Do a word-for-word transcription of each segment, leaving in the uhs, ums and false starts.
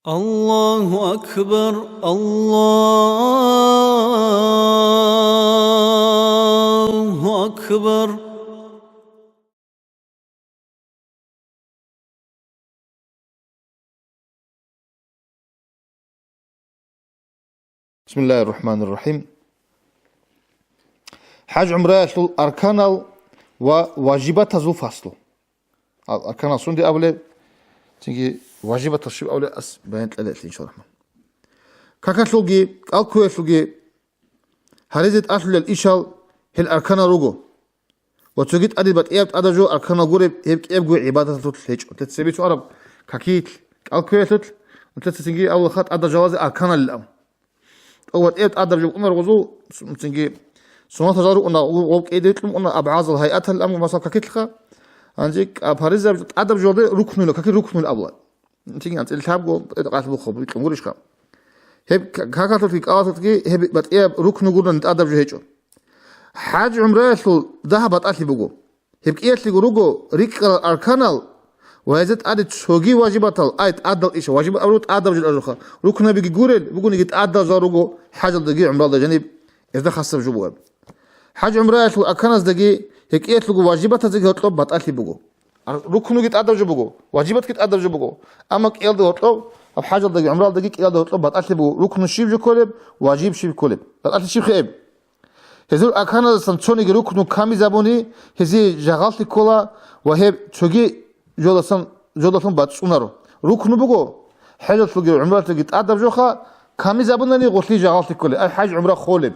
الله أكبر، الله أكبر. بسم الله الرحمن الرحيم. ХӀаж-гӀумраялъул арканал ва важибатазул фаслу. Ал-, арканал сунде абулеб, цинги важибатал щиб абулеб ас баян кьела, иншаллаху рахман. Какалъулги, кӀалкквеялъулги гьаризе тӀалъулел ишал гьел арканал руго. Ва цоги тӀаде батӀияб тӀадаб жо арканал гуреб, гьеб кӀиябго гӀибадаталъулъ гьечӀо. Нилъеца цебе цо араб какилъ, кӀалкквеялъулъ, нилъеца цинги абулаха тӀадаб жалазе арканалилан. ТӀокӀ батӀияб тӀадаб жо букӀунарго зул, цинги суннатал жал рукӀуна, гъоб кӀиде кьун букӀуна абгӀазал гьайатал аму, масал, какилъха. Гьанже кӀа-, паризаб тӀадаб жолде рукнула, каки рукнул абула. Цинги анцӀила лъабго, тӀокӀалъ бухъа, бикьун гурищха? Гьеб к-, какалъулъги кӀалалъулъги гьеб батӀияб рукну гурнани тӀадаб жо гьечӀо. ХӀаж-гӀумраялъул дагьаб батӀалъи буго. Гьеб кӀиялъего руго рикӀкӀарал арканал ва гьезда тӀаде цоги важибатал, ай, тӀадал иша, важибат абураб тӀадаб жо абуха, рукнабиги гурел, бугониги тӀадал жал руго хӀажалдаги гӀумралда жаниб, гьезда хасаб жо бугеб. ХӀаж-гӀумраялъул арканаздаги гьеб кӀиялъего важибатаздаги гьоркьоб батӀалъи буго. Ар-, рукнуги тӀадаб жо буго, важибатги тӀадаб жо буго. Амма кӀиялда гьоркьоб, гьаб хӀажалдаги гӀумралдаги кӀиялда гьоркьоб батӀалъи буго, рукну щиб жо кколеб, важиб щиб кколеб. БатӀалъи щиб хъеб? Гьезул арканазасан цониги рукну камизабуни, гьезие жагъаллъи ккола ва гьеб цоги жолдасан, жолдалъун бацӀцӀунаро. Рукну буго, хӀежалъулги гӀумралъулги тӀадаб жоха, камизабунани гъулъи жагъаллъи кколеб, ай хӀаж-гӀумра холеб.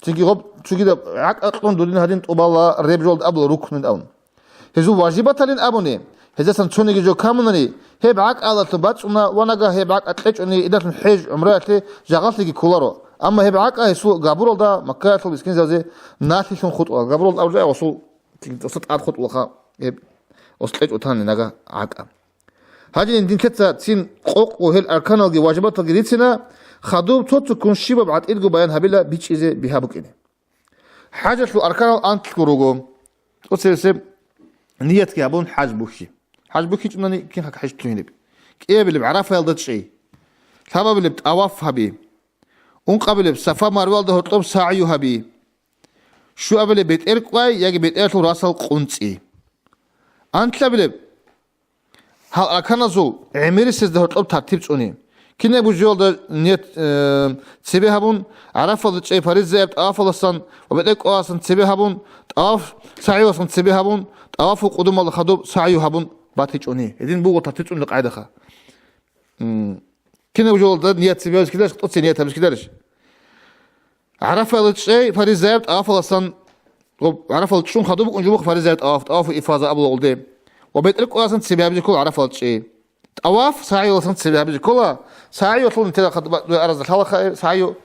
Цинги гъоб цогидаб гӀакӀа кьун дудин гьадин тӀубала реб жолда абула рукнун абун. Гьезул важибаталин абуни, гьезасан цониги жо камунани, гьеб гӀакӀалалъун бацӀцӀуна ва нагагь гьеб гӀакӀа кьечӀони идалъун хӀеж-гӀумраялъе жагъаллъиги кколаро. Амма гьеб гӀакӀа гьесул габуралда Маккаялъул мискинзазе налъилъун хутӀула. Габуралда абулеб гьасул, гьасда тӀад хутӀулаха гьеб, ос кьечӀо тани нагагь гӀакӀа. Гьадин, динлъеца цин къокъго гьел арканалги важибаталги рицина, хадуб цо-цоккун щибаб гӀатӀидго баян гьабила бичӀчӀизе бигьа букӀине. ХӀажалъул арканал анлъго руго. ТӀоцебесеб ниятги гьабун хӀаж бухьи. ХӀаж бухьичӀунани кин хъахӀищ лъугьинеб? КӀиабилеб ГӀарафаялда чӀей. Лъабабилеб тӀаваф гьаби. Ункъабилеб Сафа-Марвалда гьоркьоб сагӀю гьаби. Щуабилеб бетӀер кӀвай яги бетӀерлъул расал къунцӀи. Анлъабилеб гьал арканазул гӀемерисезда гьоркьоб тартиб цӀуни. Кинабго жоялда нет, э, цебе гьабун, ГӀарафалда чӀей фаризаяб тӀавафаласан ва бетӀер кӀваласан цебе гьабун, тӀаваф сагӀияласан цебе гьабун, тӀавафул къудумалда хадуб сагӀю гьабун батичӀони. Гьедин буго тартиб цӀуни къайдаха. М, кинаб жоялда ният цебе гьабиз кидарищ, тӀоцебе ният гьабиз кидарищ? ГӀарафаялда чӀей фаризаяб тӀавафаласан, ГӀарафалда чӀун хадуб букӀун жо буго фаризаяб тӀаваф, тӀавафу ифаза абула гъулде. Ва бетӀер кӀваласан цебе гьабизе ккола ГӀарафалда чӀей. ТӀаваф сагӀияласан цебе гьабизе ккола, сагӀиялъул нилъеда хадуб-, аразда лъалаха, сагӀию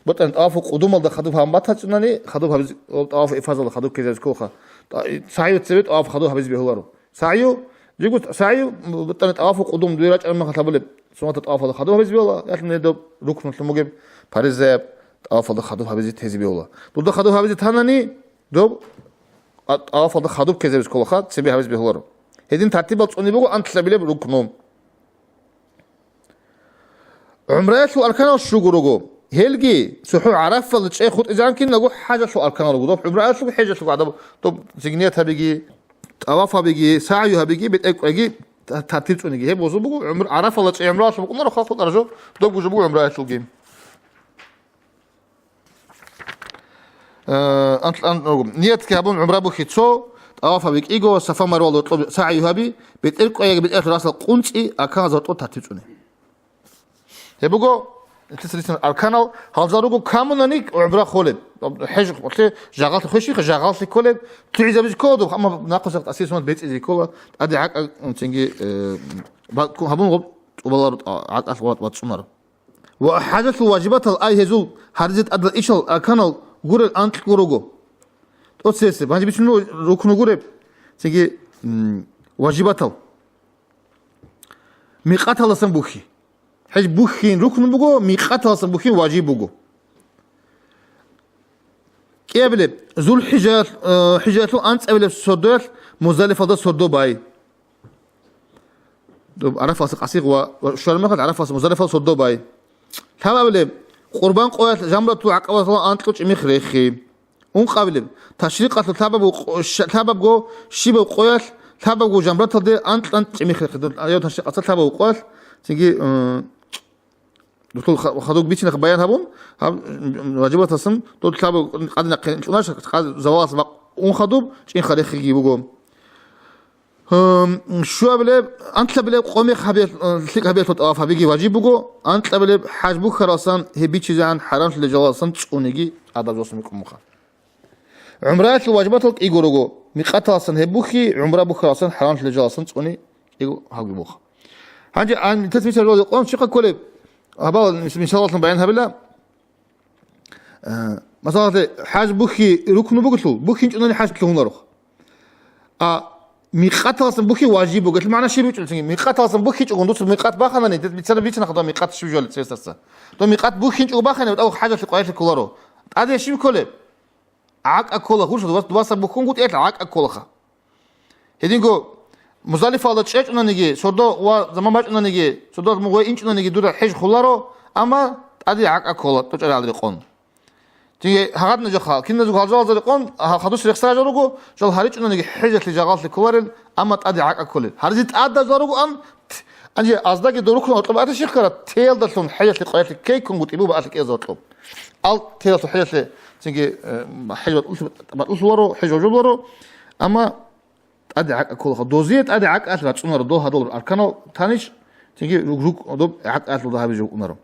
батӀани тӀавафу къудумалда хадуб гьабун батацӀунани, хадуб гьабизе, тӀавафу ифазалда хадуб ккезе гьабизе кколаха. ТӀа-, сагӀию цебе тӀаваф хадуб гьабизе бегьуларо. СагӀю, жиго сагӀю, тӀани тӀавафу къудум дуе рачӀараб мехалъ гьабулеб, суннатаб тӀавафалда хадуб гьабизе бегьула, ялъуни доб рукнулъун бугеб, паризаяб тӀавафалда хадуб гьабизе тезе бегьула. Дуда хадуб гьабизе танани, доб, а, тӀавафалда хадуб ккезе бегьулаха, цебе гьабизе бегьуларо. Гьедин тартибал цӀуни буго анлъабилеб рукну. ГӀумраялъул арканал щуго руго. Гьелги, цохӀо ГӀарафалда чӀей хутӀизегӀан киналго хӀажалъул арканал руго. Доб гӀумраялъул хӀежалъул гӀадаб, доб зигният гьабиги, тӀаваф гьабиги, сагӀю гьабиги, бетӀер кӀвеги, та-, тартиб цӀуниги. Гьеб бозул буго гӀумр-, ГӀарафалда чӀей гӀумраялъул букӀунаро халкъ аржо, доб гужо буго гӀумраялъулги. Э, ан-, ан-, ниятги гьабун гӀумра бухьи цо, тӀаваф гьаби кӀиго, Сафа-Марвал гьоркьоб сагӀи гьаби, бетӀер кӀвай яги бетӀерлъул расал къунцӀи, арканазда гьоркьоб тартиб цӀуни. Гьеб буго, арканал гьалжал руго камунани гӀумра холеб. ХӀеж, жагъаллъи хвешиха, жагъаллъи кколеб, тугӀизабизе ккола доб, амма нахъусахъ тӀасир сунат бецӀизе ккола, тӀаде гӀакӀа, цинги, э, ба-, гьабун гъоб тӀубаларо, гӀакӀалъ ва-, вацӀцӀунаро. Ва хӀажалъул важибатал, ай гьезул гьаризе тӀадал ишал арканал гурел анкьго руго. ТӀоцебесеб, гьанже бицун рукну гуреб, цинги, м, важибатал. Микъаталасан бухьи. ХӀеж бухьин рукну буго, микъаталасан бухьин важиб буго. КӀиабилеб, ЗулхӀижаялъ-, э, хӀижаялъул анцӀабилеб сордоялъ Муздалифалда сордо бай. Доб Арафалъа къасигъ ва, ва щвараб мехалъ Арафалъа Музалифалъа сордо бай. Лъабабилеб, Къурбан къоялъ жамратул гӀакъабаталъ анкьго чӀимихъ рехи. Ункъабилеб, ташрикъалъул лъабаб къо-, щ-, лъабабго, щибаб къоялъ, лъабабго жамраталде анкьан чӀимихъ рехи. Доб, ай, ташрикъалъа лъабаб къоялъ, цинги, м, дутул ха-, хадуб бицина баян гьабун, гьаб, м, важибатасан, доб лъабаб къадинахъе инчӀунаш, къад-, завалас бакъ ун хадуб, чӀинха рехиги буго. Гьум, щуабилеб, анкьабилеб къо мехалъ гьабиялъ-, лъикӀ гьабиялъул тӀаваф гьабиги важиб буго, анкьабилеб хӀаж бухьаралсан гьеб бичизегӀан хӀарамлъулел жалалсан цӀуниги тӀадаб жосун букӀун буха. ГӀумраялъул важибатал кӀиго руго, микъаталасан гьеб бухьи, гӀумра бухьаралсан хӀарамлъулел жалалсан цӀуни кӀиго гьабги буха. Гьанже ан-, нилъеца мисал жо-, къон щихъа кколеб, гьабал мис-, мисалалъун баян гьабила. Э, масалалъе, хӀаж бухьи рукну бугелъул, бухьинчӀунани хӀаж лъугьунарухъ. А микъаталасан бухьи важиб бугелъул магӀна щиб бучӀулцинги? Микъаталасан бухьинчӀогун дуца микъат баханани, дед бицана, бицана хадур микъат щиб жуалеб цевесдаса. Дов микъат бухьинчӀого бахани, дов хӀажалъе къварилъи кколаро. ТӀаде щиб кколеб? ГӀакӀа ккола, гьурса дубас-, дубасаб бухьунгутӀиялъ гӀакӀа кколаха. Гьединго Музалифалда чӀечӀунаниги, сордо ва заман бачӀунаниги, сордо мугъ ве инчӀунаниги дуда хӀеж хуларо, амма тӀаде гӀакӀа ккола, тӀочӀарал рекъон. Цинги гьагъадна жо хал, киназго гьал жалазда рекъон, гьал хадус рехсара жо руго, жал гьаричӀунаниги хӀежалъе жагъаллъи кколарел, амма тӀаде гӀакӀа кколел. Гьаризе тӀадаб жо ругоан, т-, анже аздаги дорукун гьоркьоб ата щихъара, теялдалъун хӀежалъе къварилъи ккейккунгутӀи буба алъи кӀеза гьоркьоб. Ал теялъул хӀежалъе цинги, э, хӀеж батӀулъи-, батӀулъуларо, хӀеж важуларо, амма тӀаде гӀакӀа кколаха. Дозие тӀаде гӀакӀалъ рацӀунаро, дол гьадал арканал танищ, цинги руг-, руг-, доб гӀакӀалъулда гьабизе букӀунаро.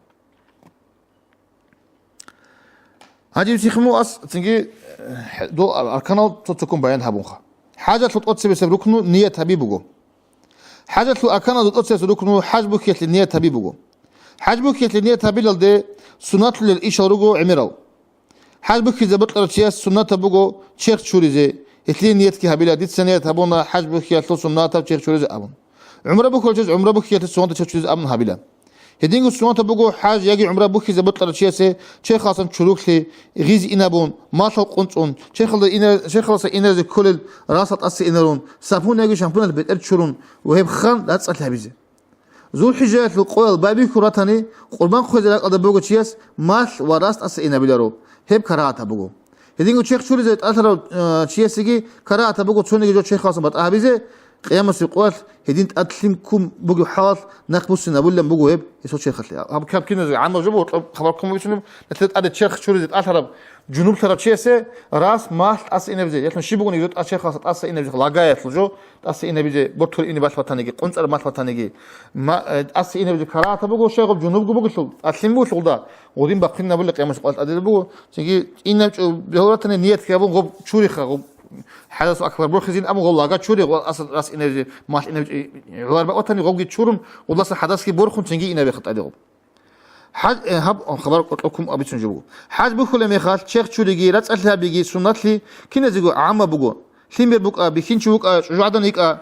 Гьанже сихму ас цинги, э, дол арканал цо-цоккун баян гьабунха. ХӀажалъул тӀоцебесеб рукну ният гьаби буго. ХӀажалъул арканалда тӀоцебесеб рукну хӀаж бухьиялъе ният гьаби буго. ХӀаж бухьиялъе ният гьабилалде суннатлъулел ишал руго гӀемерал. ХӀаж бухьизе бокьарав чияс суннатаб буго черх чуризе, гьелъие ниятги гьабила, дица ният гьабуна хӀаж бухьиялъул суннатаб черх чуризе абун. ГӀумра бухьарав чияс гӀумра бухьиялъе суннатаб черх чуризе абун гьабила. Гьединго суннатаб буго хӀаж яги гӀумра бухьизе бокьарав чиясе черхалсан чуруклъи, гъиз инабун, малъал къунцӀун, черхалда ина-, черхаласа иназе кколел расал тӀаса инарун, сапун яги шампуналъ бетӀер чурун ва гьеб хан рацӀцӀалъи гьабизе. ЗулхӀижаялъул къоял байбихьун ратани, къурбан хъвезе ракӀалда буго чияс малъ ва рас тӀаса инабиларо, гьеб карагьатаб буго. Гьединго черх чуризе тӀалъарав, э, чиясеги карагьатаб буго цониги жо черхалсан батӀа гьабизе, къиямасеб къоялъ гьедин тӀад лъим ккун бугеб хӀалалъ нахъ буссинабулин буго гьеб гьесул черхалъе. Гьаб каб киназго гӀамал жо буго, хабар ккун бицунеб, нилъеда тӀаде черх чуризе тӀалъараб жунублъарав чиясе рас малъ тӀаса инабизе, ялъун щиб бугониги жо тӀа черхалса тӀаса инабизе, лагаялъул жо тӀаса инабизе, бортур ине балъ батаниги, къунцӀар малъ батаниги, ма-, э, тӀаса инабизе карагьатаб буго, щай гъоб жунубго бугелъул, тӀад лъим бугелъулда, гъудин бахъинабули къиямасеб къоялъ тӀадилеб буго, цинги инаб чӀу-, бегьуларатани ниятги гьабун гъоб чуриха, гъоб хӀадасул акбар борхизин абун гъоб лага чури, гъоб ас-, рас инабизе, малъ инабизе гӀолар бакӀ батани гъобги чурун, гъоблъасан хӀадасги борхун цинги инабиха тӀаде гъоб. ХӀаж-, э, гьаб хабар къотӀоккун абицун жо буго. ХӀаж бухьулеб мехалъ черх чуриги, рацӀцӀалъи гьабиги суннатлъи киназего гӀамма буго. Лъимер букӀа, бихьинчи вукӀа, чӀужугӀадан йикӀа,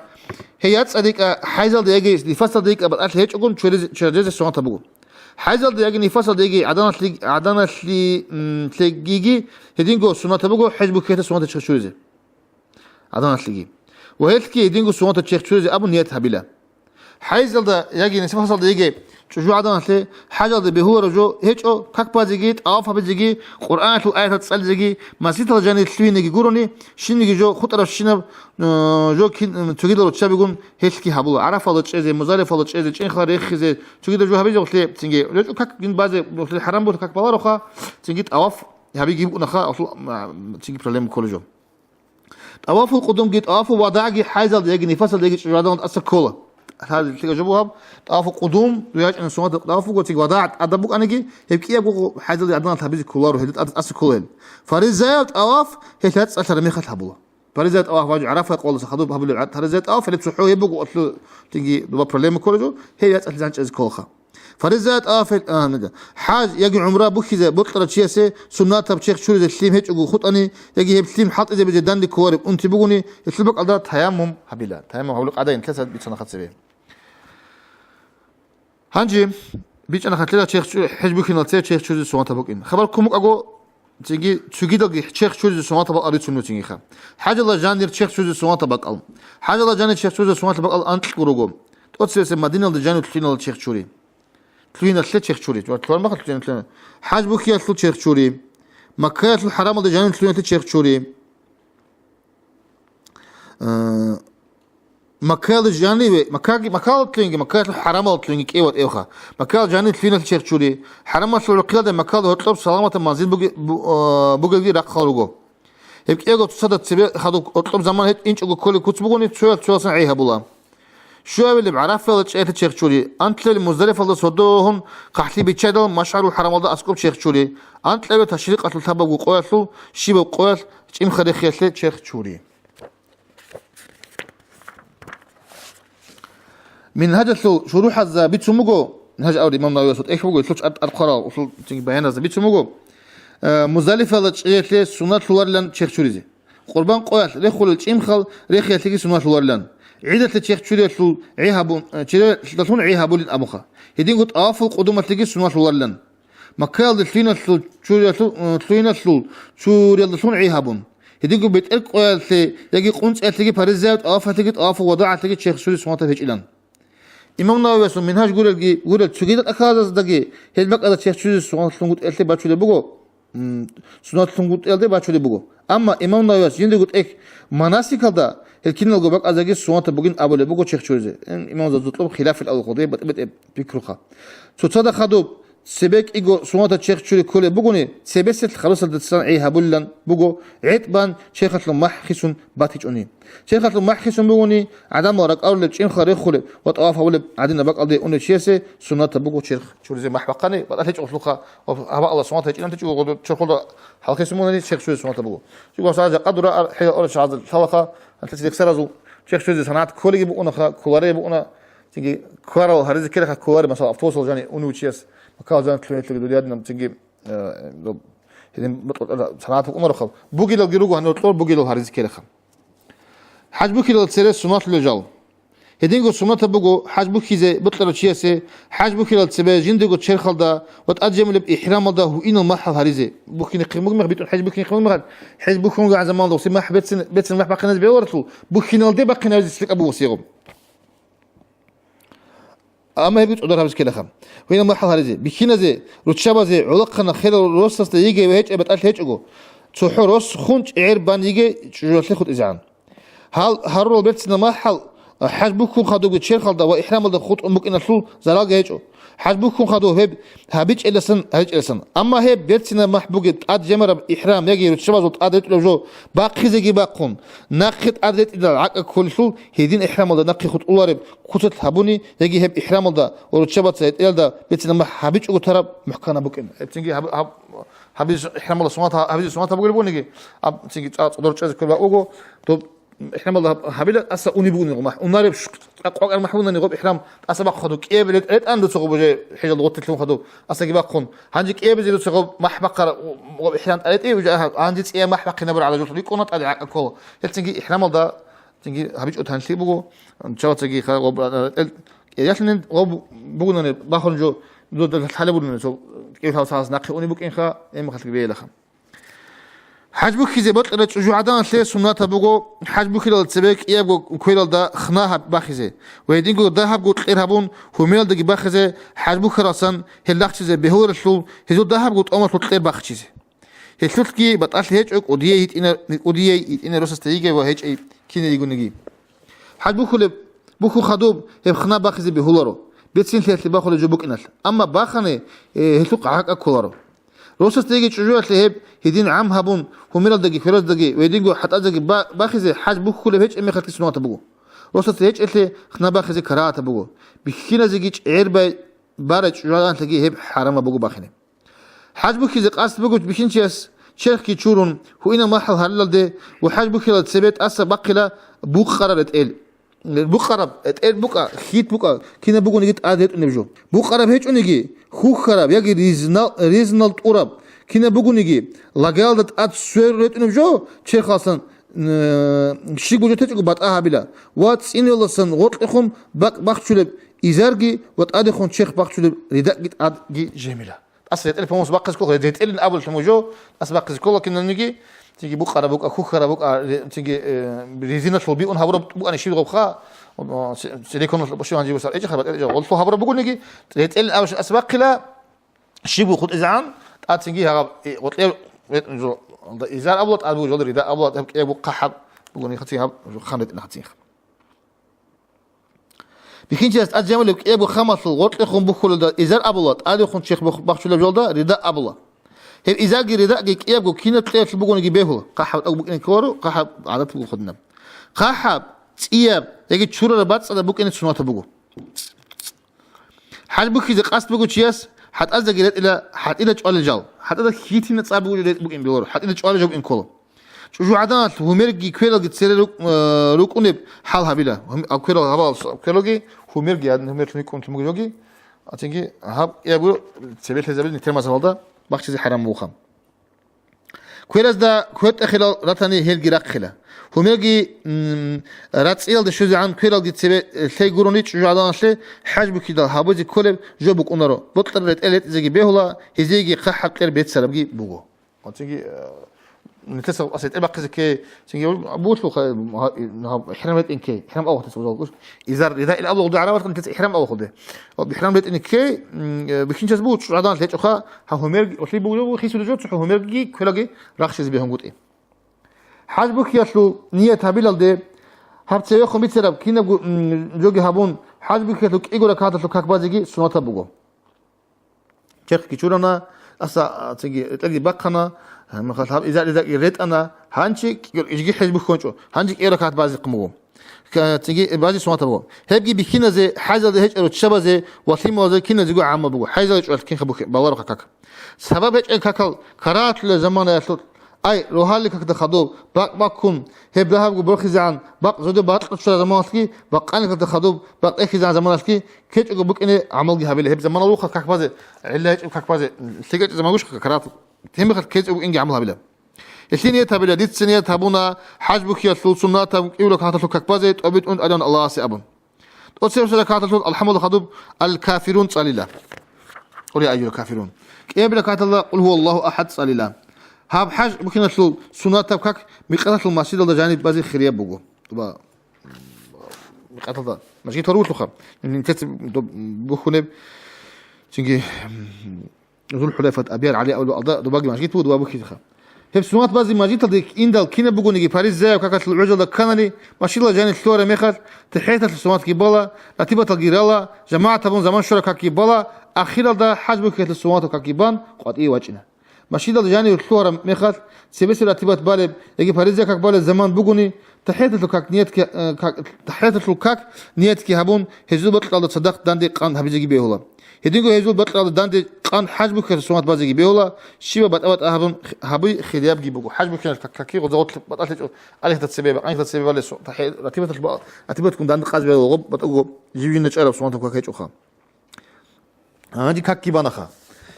гьей яцӀцӀад йикӀа, хӀайзалда яги нифасалда йикӀа батӀалъи гьечӀогун чуризе, чуризе суннатаб буго. ХӀайзалда яги нифасалда яги гӀаданалъи-, гӀаданалъи, м, лъегиги гьединго суннатаб буго хӀеж бухьиялъе суннатаб черх чуризе. ГӀаданалъеги. Ва гьелъги гьединго суннатаб черх чуризе абун ният гьабила. ХӀайзалда яги нифасалда яги чӀужугӀаданалъе хӀажалде бегьулареб жо гьечӀо, как базеги, тӀаваф гьабизеги, Къуръаналъул аятал цӀализеги, масгидалда жанир лъугьинеги гурони, щибниги жо хутӀарабщинаб, э, жо кин, цогидал руччабигун гьелъги гьабула. ГӀарафалда чӀезе, Музалифалда чӀезе, чӀинхъа рехизе, цогидал жо гьабизе гъулъе цинги. РечӀо как гин базе гъулъе хӀарам буго, как балароха, цинги тӀаваф гьабиги букӀунаха, гъулъул, а, цинги проблема кколеб жо. ТӀавафул къудумги, тӀавафул вадагӀги хӀайзалда яги нифасалда яги чӀужугӀаданалда тӀаса ккола. Гьадин лъикӀаб жо бугеб, тӀавафул къудум, дуе ячӀунеб суннатаб тӀаваф буго, цинги вадагӀ тӀадаб букӀаниги, гьеб кӀиябго хӀайзалда гӀаданалъ гьабизе кколаро, гьелда тӀаса ккола гьел. Фаризаяб тӀаваф гьел яцӀцӀалъараб мехалъ гьабула. Фаризаяб тӀаваф важиб, ГӀарафа къоялдаса хадуб гьабулеб гӀад-, фаризаяб тӀаваф гьелеб цохӀо гьеб буго, гьелъул цинги доба проблема кколеб жо, гьеб яцӀцӀалъи занчӀезе кколаха. Фаризаяб тӀаваф гьел, а, нага. ХӀаж яги гӀумра бухьизе бокьарав чиясе суннатаб черх чуризе лъим гьечӀого хутӀани, яги гьеб лъим хӀалтӀизабизе данде кколареб унти бугони, гьелъул бакӀалда таяммум гьабила. Таяммум гьабулеб къагӀида нилъеца бицанаха цебе. Гьанже бичӀчӀана хъалъила черх чу-, хӀеж бухьиналъе черх чуризе суннатаб букӀин. Хабар ккун букӀаго, цинги цогидалги черх чуризе суннатаб бакӀал рицун буго цинги ха. ХӀажалда жанир черх чуризе суннатаб бакӀал. ХӀажалда жанир черх чуризе суннатаб бакӀал анкьго руго. ТӀоцебесеб Мадиналда жанив лъугьиналда черх чури. Лъугьиналъе черх чури. Ва лъугьараб мехалъ лъугьиналъе. ХӀаж бухьиялъул черх чури. Маккаялъул хӀарамалда жанив лъугьиналъе черх чури. Э, Маккаялда жаниве, Маккаги-, Маккаялда лъугьинги, Маккаялъул хӀарамалда лъугьинги кӀеватӀевха. Маккаялда жанив лъугьиналъе черх чури. ХӀарамалъул гӀурхъиялда Маккаялда гьоркьоб саламатаб манзил буги-, бу-, а, бугелги рахъал руго. Гьеб кӀиявго цоцазда цебе хадуб гьоркьоб заман гьечӀ инчӀого кколеб куц бугони, цоял цоясан гӀей гьабула. Щуабилеб ГӀарафаялда чӀеялъе черх чури, анлъабилеб Муздалифалда сордо гьун хъахӀлъи биччайдал МашгӀарул хӀарамалда аскӀоб черх чури, анкьабилеб ташрикъалъул лъабабго къоялъул щибаб къоялъ чӀимхъа рехиялъе черх чури. Мингьажалъул шурухӀазда бицун буго, Мингьаж абураб имам Нававиясул тӀехь буго, гьелъул чӀар-, тӀад хъварал, усул цинги баяназда бицун буго, э, Муздалифалда чӀеялъе суннатлъуларилан черх чуризе. Къурбан къоялъ рехулел чӀимхъал рехиялъеги суннатлъуларилан. ГӀидалъе черх чуриялъул гӀи гьабун, э, чуриялдалъун гӀи гьабулин абунха. Гьединго тӀавафул къудумалъеги суннатлъуларилан. Маккаялда лъугьиналъул чуриялъул, э, лъугьиналъул чуриялдалъун гӀи гьабун. Гьединго бетӀер къоялъе яги къунцӀиялъеги паризаяб тӀавафалъеги тӀавафул вадагӀалъеги черх чури суннатаб гьечӀилан. Имам Нававиясул Мингьаж гурелги, гурел цогидал тӀахьаздаги гьел бакӀалда черх чури суннатлъунгутӀиялъе бачулеб буго, м, суннатлъунгутӀиялде бачулеб буго. Амма имам Нававияс жиндирго тӀехь Манасикалда гьел киналго бакӀаздаги суннатаб бугин абулеб буго черх чуризе. Ин имамзабазда гьоркьоб хилафил авлахъалде батӀи-батӀи пикруха. Цоцазда хадуб цебе кӀиго суннатаб черх чури кколеб бугони, цебесел хадусалдасан гӀи гьабулилан буго, гӀетӀ бан черхалъул махӀ хисун батичӀони. Черхалъул махӀ хисун бугони, гӀадамал ракӀарулеб, чӀимхъа рехулеб ва тӀаваф гьабулеб гӀадинаб бакӀалде унев чиясе суннатаб буго черх чуризе махӀ бахъани, батӀалъи гьечӀолъулха ва гьаб бакӀалда суннат гьечӀинанти чӀугӀу гъодо черхалда хӀалхисун бугони, черх чуризе суннатаб буго. ЧӀугӀу сажа къадура ар-, хӀела ора шагьазда лъалаха, анлъи лексаразул черх чуризе санагӀат кколеги букӀунаха, кколареги букӀуна, цинги ккарал гьаризе ккелеха, кколаре, масала, автобусал жани унев чияс, маккал жани лъугьинелъулги дудиядинаб цинги, э, доб-, гьедин бутӀрулъ санагӀат букӀунароха. Бугелалги руго гьанир кьор, бугелал гьаризе ккелеха. ХӀаж бухьилал цере суннатлъулел жал. Гьединго суннатаб буго хӀаж бухьизе бокьарав чиясе, хӀаж бухьилал цебе жиндирго черхалда ва тӀад жемулеб ихӀрамалда гьуинал махӀал гьаризе. Бухьине хъимуг мех битӀун хӀеж бухьине хъимуг мехалъ, хӀеж бухьунго гӀан заманалда гъуси махӀ бецин, бецин махӀ бахъиназе бегьуларелъул, бухьиналде бахъинавизе лъикӀаб буго сигъо. Амма гьебги цӀодар гьабизе ккелаха. Гьуинал махӀал гьаризе, бихьиназе, руччабазе, гӀолохъанал херал росасда йигей ва гьечӀей батӀалъи гьечӀого, цохӀо рос хун чӀегӀер бан йигей чӀужуялъе хутӀизегӀан. Гьал гьарурал берцинал махӀал хӀаж бухьун хадубги черхалда ва ихӀрамалда хутӀун букӀиналъул заралги гьечӀо. ХӀаж бухьун хадуб гьеб гьабичӀеласан, гьабичӀеласан. Амма гьеб берцинаб махӀ бугеб тӀад жемараб ихӀрам яги руччабазул тӀад ретӀулеб жо бахъизеги бахъун, нахъе тӀад ретӀилал гӀакӀа кколелъул, гьедин ихӀрамалда нахъе хутӀулареб куцалъ гьабуни, яги гьеб ихӀрамалда ва руччабаца гьетӀиялда берцинаб махӀ гьабичӀого тараб мухӀканаб букӀин. Гьеб цинги гьаб-, гьаб-, гьабиз ихӀрамалда суннат гьа-, гьабизе суннатаб бугеб бугониги, аб-, цинги цӀа-, цӀодор чӀезе кколеб буго, доб ихӀрамалда гьаб-, гьабила тӀаса уни бугони гъо махӀ. Унареб щ-, къакъвакӀар махӀ бугони гъоб ихӀрам тӀаса бахъун хадуб, кӀияб ретӀ-, ретӀан дуца гъоб уже хӀежалда гъоттилъун хадуб, тӀасаги бахъун. Гьанже кӀиябизе дуца гъоб махӀ бахъар гъоб ихӀрам тӀаретӀи, уже гьанже цӀияб махӀ бахъинабур гӀадажулъ рикӀкӀуна тӀаде гӀакӀа ккола. Гьел цинги ихӀрамалда цинги гьабичӀо танлъи буго, чавацаги ха-, гъоб, а, а, кӀиялъунин гъоб бугунани бахун жо, дуда лъалеб бугунани, цо кӀиявлъал сагъас нахъе уни букӀинха, гьеб мехалъги бегьилаха. ХӀаж бухьизе бокьарай чӀужугӀаданалъе суннатаб буго, хӀаж бухьилал цебе кӀиябго квералда хна гьаб-, бахизе ва гьединго дагьабго кьер гьабун, гьумералдаги бахизе, хӀаж бухьаралсан гьел рахчизе бегьуларелъул, гьезул дагьабго тӀомалъул кьер бахчизе. Гьелъулъги батӀалъи гьечӀо кӀудияй йитӀина-, кӀудияй йитӀинай росасда йигей ва гьечӀей кинай йигониги. ХӀаж бухьулеб, бухьун хадуб гьеб хна бахизе бегьуларо, бецинлъиялъе бахулеб жо букӀиналъ. Амма бахани, э, гьелъухъ гӀакӀа кколаро. Росасда йигей чӀужуялъе гьеб гьедин гӀам гьабун, гьумералдаги, квераздаги ва гьединго хӀатӀаздаги ба-, бахизе хӀаж бухьулеб гьечӀеб мехалъги суннатаб буго. Росасда гьечӀелъе хна бахизе карагьатаб буго. Бихьиназеги чӀегӀер бай-, барай чӀужуялъеги гьеб хӀарамаб буго бахине. ХӀаж бухьизе къасд бугев бихьинчияс черхги чурун, гьуинал махӀал гьарилалде ва хӀаж бухьилал цебе тӀаса бахъила букъараб ретӀел. Букъараб ретӀел букӀа, хьит букӀа, кинаб бугониги тӀад ретӀунеб жо. Букъараб гьечӀониги, хьухьараб яги ризнал, ризнал тӀураб, кинаб бугониги, лагаялда тӀад сверун ретӀунеб жо, черхалсан, э, щибго жо течӀого батӀа гьабила ва цӀинвеласан гъоркьехун бакӀ бахчулеб изарги ва тӀадехун черх бахчулеб ридакги тӀадги жемила. Ас ретӀел полностью бахъизе ккола, ретӀелин абуллъун буго жо, ас бахъизе ккола кинабниги, цинги букъараб букӀа, хухьараб букӀа, ре-, цинги, э, резиналъул биун гьабураб букӀана щиб гъобха, о, си-, силиконалъул баши гьанжи бусар. ЭчӀахъа батӀел жо, гъолъул гьабураб бугониги, ретӀелин абуллъун ас бахъила, щиб бухъутӀизегӀан, тӀад цинги гьаб, э, гъоркье ретӀун жо, изар абула, тӀад буго жо, рида абула, тӀад кӀиябго хъахӀаб бугони хацин гьаб, жо хан ретӀина хацин. Бихьинчияс тӀад жамулеб кӀиябго хамалъул гъоркьехун бухьулелда изар абула, тӀадехун черх бухь-, бахчулеб жолда рида абула. Гьеб изарги ридаги кӀиябго кинаб кьеялъул бугониги бегьула, хъахӀаб тӀад букӀине кколаро, хъахӀаб гӀадат буго хадинаб. ХъахӀаб, цӀияб яги чурараб бацӀцӀадаб букӀине сунатаб буго. ХӀаж бухьизе къасд буго чияс, хӀатӀаздаги ретӀила, хӀатӀила чӀвалел жал. ХӀатӀада хьитина цӀа буго ретӀ букӀин белоро, хӀатӀила чӀвалел жо букӀин ккола. ЧӀужугӀаданалъ гьумерги квералги цере рук-, э, рукӀунеб хӀал гьабила. Гьум-, а, кверал гьабал-, квералги гьумерги, гьад-, гьумерлъун йикӀун тумуги жоги, а, цинги гьаб кӀиябго цебелъизабилин термазалда бахчизе хӀарам бугоха. Кверазда квертӀахилал ратани гьелги рахъила. Гьумерги, м, рацӀцӀиялде щвезегӀан квералги цебе, э, лъей гурони чӀужугӀаданалъе хӀаж бухьидал гьабизе кколеб жо букӀунаро. Бокьараб ретӀел ретӀизеги бегьула, гьезиеги хъахӀаб кьер беццарабги буго. Цинги, э, нилъеца ас ретӀел бахъизе кке, цинги бугьлъулха, гьа-, гьаб, ихӀрам ретӀин кке, ихӀрам авахъдаса бузалгуш. Изар рида ил авлугъуди гӀарабатха нилъеца ихӀрам авахъуде. Ва ихӀрам ретӀин кке, м, э, бихьинчас буго чӀужугӀаданалъ гьечӀоха, гьа гьумерги, олъи буго, хисулев жо, цохӀо гьумерги, квераги рахщизе бегьунгутӀи. ХӀаж бухьиялъул ният гьабилалде, гьаб цевехун бицараб кинабго, м, жоги гьабун, хӀаж бухьиялъул кӀиго ракагӀаталъул как базеги сунатаб буго. Черхги чурана, аса, а, цинги ретӀелги бахъана, гьа, махал гьаб иза-, иза-, ретӀана, гьанчи кӀи-, жиги хӀеж бухьунчӀо, гьанчи кӀиго ракагӀат базихъ буго. Ка-, цинги бази сунатаб буго. Гьебги бихьиназе, хӀайзалда гьечӀарав ччабазе ва лъималазе киназего гӀамма буго. ХӀайзал чӀвалъ кинха бухьи-, баларо как. Сабаб гьечӀел какал карагьатулел заманаялъул, ай, рогьалил какда хадуб, бакъ баккун, гьеб дагьабго борхизегӀан, бакъ зодо бакьа чураб заманалъги, бакъанил какда хадуб, бакъ эхизегӀан заманалъги ккечӀого букӀине гӀамалги гьабила. Гьеб заманалъулха как базе, гӀилла гьечӀеб как базе, лъикӀ гьечӀеб заман гуш карагьат, тем бихъал ккечӀого букӀинги гӀамал гьабила. Гьелъие ният гьабила, дица ният гьабуна, хӀаж бухьиялъул суннатаб кӀиго ракагӀаталъул как базе тӀобитӀун тӀадегӀан Аллагьасе абун. ТӀоцебесеб ракагӀаталъул алхӀамдулиллагь хадуб Аль-Кафирун цӀалила. Къул я айюгьал кафирун. КӀиабилеб ракагӀаталда Къул гьуваллагьу ахӀад цӀалила. Гьаб хӀаж бухьиналъул суннатаб как микъаталъул масжидалда жаниб базе хирияб буго. Ва микъаталда мажгит гьорулъуха. Нилъеца доб-, бухьунеб. Цинги, Зул-ХӀулайфат Абияр ГӀали авлуялда добаги мажгит буго, доба бухьизеха. Гьеб суннат базе мажгиталде индал кинаб бугониги паризаяб какалъул гӀужалда кканани, машинала жанир лъугьараб мехалъ, тахӀияталъул суннатги бала, ратибаталги рала, жамагӀат гьабун заман щвараб какги бала, ахиралда хӀаж бухьиялъул суннатаб какги бан къватӀиве вачӀина. Машинала жанир лъугьараб мехалъ, цебесеб ратибат балеб яги паризаяб как балеб заман бугони, ТахӀияталъул как ниятги, э, как, тахӀияталъул как ниятги гьабун, гьезул бакьалда цадахъ данде къан гьабизеги бегьула. Гьединго гьезул бакьалда данде къан хӀаж бухьиялъул суннат базеги бегьула, щибаб батӀа-батӀа гьабун, гьаби хириябги буго. ХӀаж бухьиялъул как-, какги гъоза-гъотлъ батӀалъ гьечӀо, алихьда цебе, бакъанихьда цебе балес, тахӀи-, ратибаталъ ба-, ратибатгун данде къазе бегьула, гъоб батӀаго жив жинда чӀараб суннатаб как гьечӀоха. Гьанже какги банаха.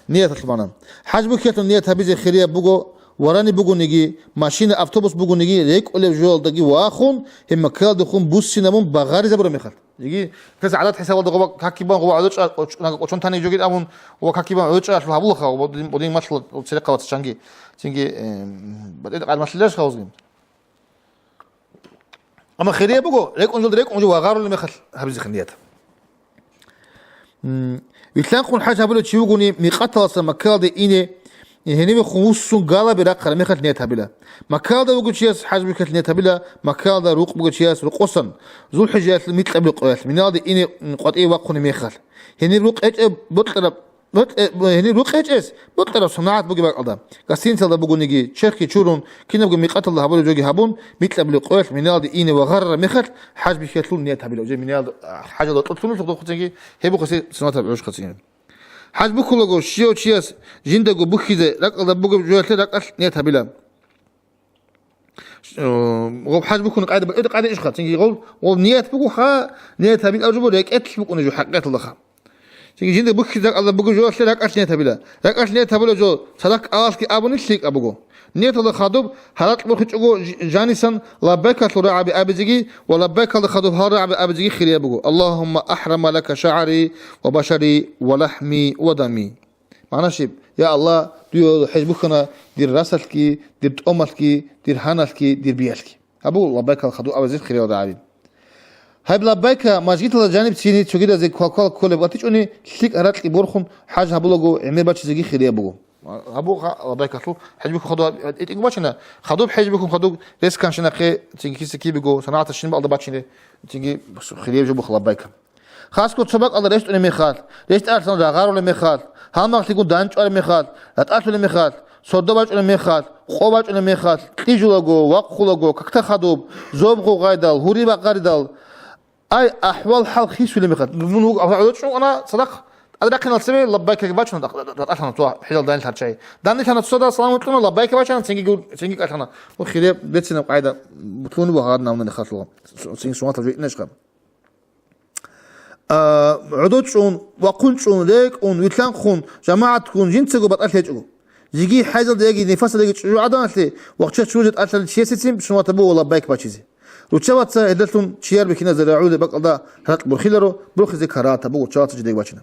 Нияталъ бана. ХӀаж бухьиялъул ният гьабизе хирияб буго, варани бугониги, машина, автобус бугониги, рекӀулеб жоялдаги вахун, гьеб Маккаялдехун буссинабун багъаризабураб мехалъ. Жиги, кес гӀадат хӀисабалда гъоба какги бан, гъоба гӀодочӀа, гъоч-, нага къочон тани жогил абун, ва какги бан гӀодочӀа лъугьа гьабулаха, гъоба дин, дин малъула церехъалаца чанги. Цинги, э, батӀи къад малъиларищ гъозги? Амма хирияб буго, рекӀун жолда рекӀун жо вагъарулеб мехалъ гьабизехъе ният. М, вилълъанкъун хӀаж гьабулев чи вугони, микъаталдаса Маккаялде ине, гьенибехун вуссун галаби рахъараб мехалъ ният гьабила. Маккаялда вугев чияс хӀаж бухьиялъ ният гьабила, Маккаялда рукъ бугев чияс рукъосан, ЗулхӀижаялъ микьабилеб къоялъ, миналде ине, м, къватӀиве вахъунеб мехалъ. Гьениб рукъ гьечӀеб бокьараб БутӀа-, гьенир рукъ гьечӀес, бутӀараб санагӀат бугеб бакӀалда, гостиницалда бугониги, черхги чурун, кинабго микъаталда гьабулеб жоги гьабун, микьабилеб къоялъ миналде ине вагъарараб мехалъ, хӀаж бихьиялъул ният гьабила. Уже минал-, хӀажалда тӀутӀлъун лъугьа-хъуцинги, гьеб бухъаси сунатаб гӀуж хъацӀине. ХӀаж бухьулаго, щивав чияс жиндаго бухьизе ракӀалда бугеб жоялъе ракӀалъ ният гьабила. Э, гъоб хӀаж бухьун къайда, бакӀида къайда ишха, цинги гъов, гъов ният буго, ха, ният гьабил аржубо рекӀелъ букӀуна жо хӀакъикъаталда ха. Цинги жинда бухьизда Аллагь буго жоялъе ракӀалъ ният гьабила. РакӀалъ ният гьабула жо, цадахъ кӀалалъги абуни лъикӀаб буго. Нияталда хадуб, гьаракь борхичӀого ж-, жанисан лаббайкалъул рагӀаби абизеги ва лаббайкалда хадуб гьал рагӀаби абизеги хирияб буго. Аллагьумма ахӀрама лака шагӀари ва башари ва лахӀми ва дами. Магьна щиб? Я Аллагь, дуе хӀеж бухьана дир расалъги, дир тӀомалъги, дир гьаналъги, дир биялъги. Гьаб буго лаббайкал хадуб абизе хириял рагӀаби. Гьаб лаббайка мажгиталда жаниб цини цогидазе квалквал кколеб батичӀони, лъикӀ ракьги борхун хӀаж гьабулаго гӀемер бачизеги хирияб буго. Гьаб буго лаббайкалъул хӀеж бухьун хадуб, э, тӀинкӀун бачина, хадуб хӀеж бухьун хадуб рес канщинахъе, цинги киса кибего, санагӀатас щиб бакӀалда бачине, цинги хирияб жо буго лаббайка. Хасго цо бакӀалда рещтӀунеб мехалъ, рещтӀаралъан рагъарулеб мехалъ, гьалмагълъигун данчӀвараб мехалъ, ратӀалъулеб мехалъ, сордо бачӀунеб мехалъ, къо бачӀунеб мехалъ, кьижулаго, вахъулаго, какда хадуб, зоб гъугъайдал, гьури бакъаридал. Ай, ахӀвал-хӀал хисулеб мехалъ. Мун вуго, гӀодов чӀун ана цадахъ, тӀаде рахъиналъ цебе лаббайкаги бачуна, ратӀалъана цо хӀежалда данил гьарчӀай. Данил лъана цоцазда салам вутлъуна, лаббайка бачана, цинги гур-, цинги кӀалъана. Ну, хирияб берцинаб къагӀида бутлъун буго гьагъадинаб мехалъ, цинги суннатаб жо инешха. А, гӀодов чӀун, вахъун чӀун, рекӀун, вилълъанхъун, жамагӀатгун жинцаго батӀалъи гьечӀого. Жеги хӀайзалда яги нифасалда яги чӀужугӀаданалъе вахча чурузе тӀалъалел чиясецин суннатаб буго лаббайк бачизе. Руччабаца гьелдалъун чияр бихьиназе рагӀулеб бакӀалда ракь борхиларо, борхизе карагьатаб буго руччабаца жидеги бачина.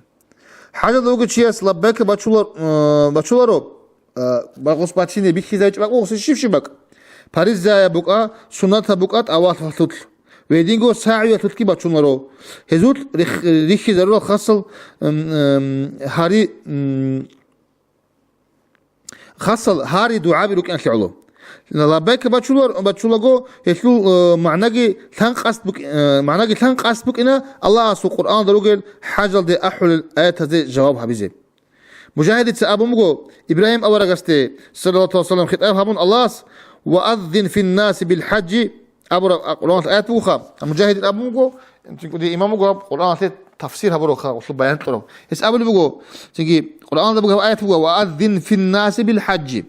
ХӀажалда вугев чияс лаббайка бачулар-, э, бачуларо, э, багъус бачине бихьизайчӀеб бакӀ буго щиб-щиб бакӀ. Паризаяб букӀа, суннатаб букӀа тӀавафалъулъ, гьединго сагӀиялъулъги бачунаро. Гьезулъ рих-, рихьизарурал хасал, м, м, гьари, м, хасал гьари дугӀаби рукӀиналъе гӀоло. Лаббайка бачулар-, бачулаго, гьелъул, э, магӀнаги лъан къасд букӀ-, э, магӀнаги лъан къасд букӀина Аллагьасул Къуръаналда ругел хӀажалде ахӀулел аятазде жаваб гьабизе. Мужагьидица абун буго, Ибрагьим аварагасде, саллаллагьу гӀалайгьи ва саллам, хитӀаб гьабун Аллагьас, «Ва аззин финнаси бил хӀажжи», абураб Къуръаналъ аят бугоха. Мужагьидил абун буго, цинги имам буго, Къуръаналъе тафсир гьабуралха, гъолъул баян кьурав. Гьес абулеб буго, цинги Къуръаналда бугеб аят буго, «Ва аззин финнаси бил хӀажжи».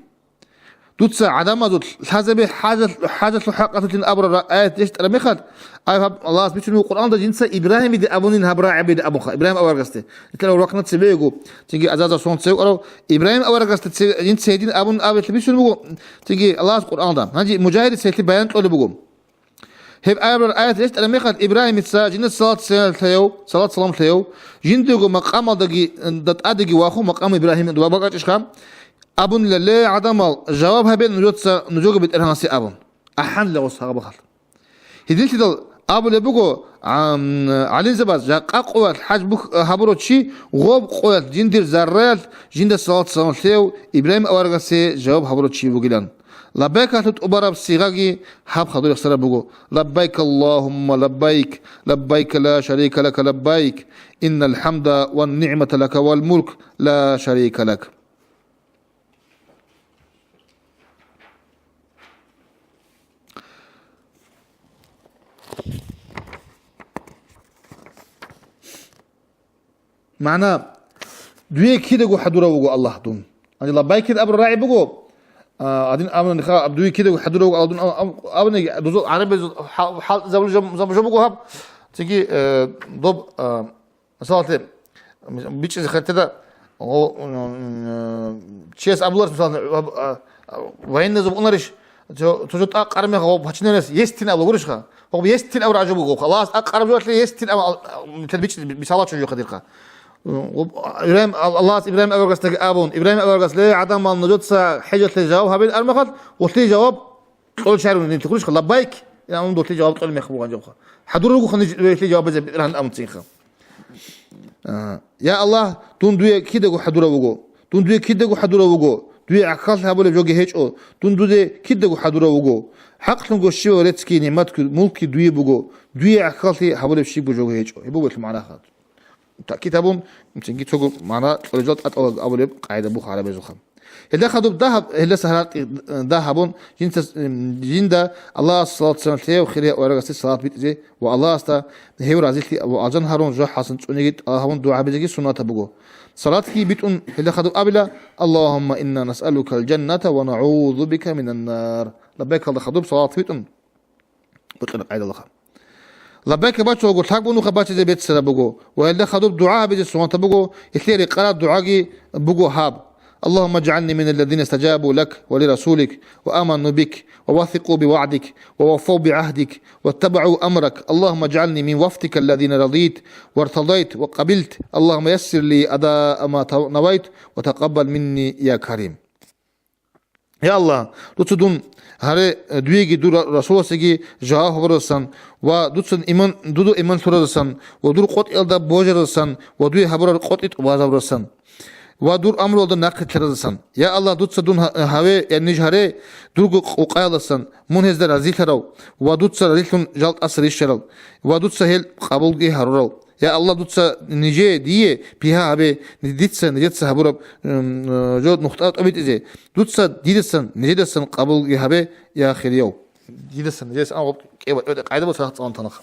Дуца гӀадамазул лъазабе хӀажал-, хӀажалъул хӀакъалъулъин абураб ра-, аят рещтӀараб мехалъ, ай гьаб Аллагьас бицунеб буго Къуръаналда жинца Ибрагьимиде абунин гьаб рагӀабида абунха, Ибрагьим аварагасде. Нилъер урахъна цебе йиго, цинги азаза сон цеве кӀварав Ибрагьим аварагасда цеве, жинца гьедин абун абиялъе бицунеб буго, цинги Аллагьас Къуръаналда. Гьанже Мужагьидица гьелъие баян кьолеб буго. Гьеб абураб аят рещтӀараб мехалъ Ибрагьимица жинда салат-салам лъеяв, салат-салам лъеяв, жиндирго макъамалдаги, да, тӀадеги вахун, макъам Ибрагьим ва бакӀачӀищха, абунила: «Ле, гӀадамал, жаваб гьабе нужеца нужего БетӀергьанасе», абун. АхӀанила гъос гьаб мехалъ. Гьединлъидал абулеб буго, гӀам-, гӀалимзабаз, жакъа къоялъ хӀаж бух-, гьабурав чи гъоб къоялъ жиндир зарраялъ жинда салат-салам лъеяв Ибрагьим аварагасе жаваб гьабурав чи вугилан. Лаббайкалъул тӀубараб сигъаги гьаб хадуб рехсараб буго: «Лаббайк Аллагьумма лаббайк, лаббайк ла шарика лака лаббайк, иннал хӀамда ван нигӀмата лака вал мулк ла шарика лак». МагӀна: «Дуе кидаго хӀадурав вуго Аллагь дун». Гьанже лаббайкил абураб рагӀи буго, а, гьадин абунаниха, аб-, «Дуе кидаго хӀадурав вуго Аллагь дун», аб-, аб-, абунаги, дузул гӀарабазул хӀал-, хӀалтӀизабулеб жо, жо, жо буго гьаб. Цинги, э, доб, а, мисалалъе, бичӀчӀизе хӀалтӀида, о, м, м, чияс абуларищ, мисалалъе, а, а, военный зоб унарищ, цо, цо жо тӀакъ къармеха гъоб гьачинарас естин абула гурищха? Гъоб естин абура гӀажаб буго. Аллагьас тӀакъ къараб жоялъе естин абу, ал-, ал-, мисал бичӀчӀи, мисалал чӀужуха дирха. Гъоб, Ибрагьим, Ал-, Аллагьас Ибрагьим аварагасдаги абун, Ибрагьим аварагас: «Ле, гӀадамал, нужеца хӀежалъе жаваб гьабе», армахал, гъолъие жаваб кьолчарун нилъ гурищха, лаббайк, я, ун долъи жаваб кьолеб мех буган жавха. ХӀадур руго ханиж гьелъи жаваб безе битӀаран амун цинха. А, я Аллагь, дун дуе кидаго хӀадурав вуго. Дун дуе кидаго хӀадурав вуго. Дуе гӀахьаллъи гьабулеб жоги гьечӀо. Дун дуде кидаго хӀадурав вуго. ХӀакълъунго щивав реццги, нигӀматги, мулкги дуе буго. Дуе гӀахьаллъи гьабулеб щибго жоги гьечӀо. Гьеб буго гьелъул магӀна хадуб. Таъкид гьабун, цинги цого магӀна кьурал тӀатӀала абулеб къагӀида буго гӀарабазулха. Гьелда хадуб дагь-, гьелдаса гьаракь дагь гьабун, жинца, м, жинда Аллагьас салат-салам лъеяв хирияв аварагасде салат битӀизе ва Аллагьасда гьев разилъи ва алжан гьарун жо хӀасан цӀуниги тӀалаб гьабун дугӀа гьабизеги суннатаб буго. Салатги битӀун гьелда хадуб абила: «Аллагьумма инна насъалукал жанната ва нагӀузу бика минан нар». Лаббайкалда хадуб салат битӀун бокьараб къайдалаха. Лаббайка бачулаго лъабгун нуха бачизе беццараб буго ва гьелда хадуб дугӀа гьабизе суннатаб буго, гьелъие рекъараб дугӀаги буго гьаб: اللهم اجعلني من الذين استجابوا لك ولرسولك وآمنوا بك ووثقوا بوعدك ووفوا بعهدك واتبعوا أمرك. اللهم اجعلني من وفدك الذين رضيت وارتضيت وقبلت. اللهم يسر لي أداء ما تو-، نويت وتقبل مني يا كريم. Я Аллагь, дуца дун гьаре, э, дуеги дур Ра-, Расуласеги жаваб гьабурасан ва дуца иман, дуда иман лъуразасан ва дур къотӀиялда божаразасан ва дуе гьабурал къотӀи тӀубазабурасан ва дур амруялда нахъе лъаразасан. Я Аллагь, дуца дун гьа-, гьаве, я ниж гьаре, дурго къукъаялдасан, мун гьезда разилъарав ва дуца разилъун жал тӀаса рищарал ва дуца гьел къабулги гьарурал. Я Аллагь, дуца нижее, дие бигьа гьабе, дица нижеца гьабураб, м, э, жо нухда тӀобитӀизе. Дуца дидасан, нижедасан къабулги гьабе, я хирияв. Дидасан, нижедасан, а, гъоб кӀеба, кӀеба, къайда буса цӀалан танах.